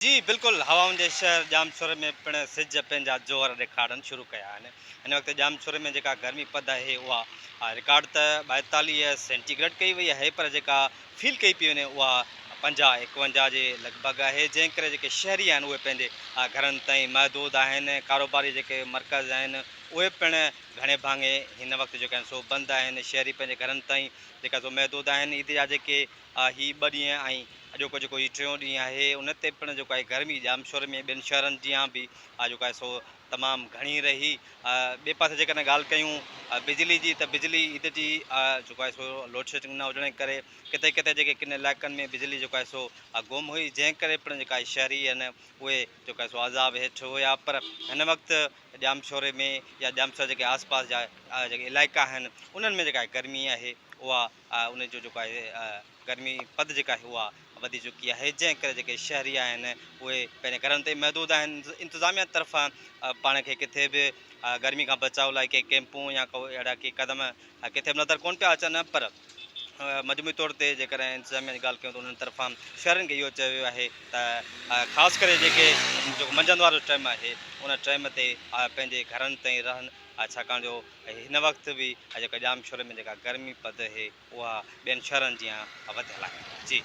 جي بلڪل هوائن جي شهر ڄامشوري ۾ پڻ سج پنهنجا جوهر ڏيکارڻ شروع ڪيا آهن. هن وقت ڄامشوري ۾ جيڪا گرمي پد آهي اها رڪارڊ ته 42 سينٽي گريڊ ڪئي وئي آهي پر جيڪا فيل ڪئي پئي وڃي اها 50 51 جي لڳ ڀڳ آهي جنهن ڪري جيڪي شهري آهن اهي پنهنجي گهرن تائين محدود آهن ڪاروباري جيڪي مرڪز آهن اهي پڻ گهڻي ڀاڱي هن وقت جيڪي آهن سو بند آهن شهري پنهنجي گهرن تائين جيڪا سو محدود آهن عيد جا جيڪي هي ٻه ڏينهن ۽ اڄوڪو جيڪو هي ٽيون ڏينهن آهي ان تي پڻ جيڪو آهي گرمي ڄامشوري ۾ ٻين شهرن جيان به جيڪو آهي سو تمام گهڻي رهي. ٻئي پاسي جيڪڏهن ڳالهه ڪيون بجلي جي ته بجلي عيد جي جيڪو آهي سو لوڊشيڊنگ نه هجڻ جي ڪري ڪٿي ڪٿي جيڪي ڪن علائقن ۾ بجلي جيڪو آهي سو گم هئي جنهن ڪري پڻ جيڪا آهي شهري آهن اهي جيڪو آهي سو عذاب هيٺ هيا پر هن وقت ڄامشوري ۾ يا ڄامشوري جيڪي آس پاس جا جيڪي علائقا آهن انهن ۾ جيڪا گرمي آهي اها ان جو جيڪو آهي گرمي پد جيڪا آهي اها وڌي چڪي آهي جنهن ڪري جيڪي شهري آهن اهي پنهنجي گهرن تائين محدود آهن انتظاميا طرفان پاڻ کي ڪٿي به گرمي کان بچاء لاء ڪي ڪيمپون يا ڪو اهڙا ڪي قدم ڪٿي به نظر ڪون پيا اچن پر مجموعي طور تي جيڪڏهن انتظاميا جي ڳالهه ڪيون ته انهن طرفان شهرين کي اهو چيو ويو آهي ته خاص ڪري جيڪي جيڪو منجهند وارو ٽائيم آهي ان ٽائيم تي پنهنجي گهرن تائين رهن ڇاڪاڻ جو هن وقت به جيڪا ڄامشوري ۾ جيڪا گرمي پد اهي اها ٻين شهرن جيان وڌيل آهي. جي.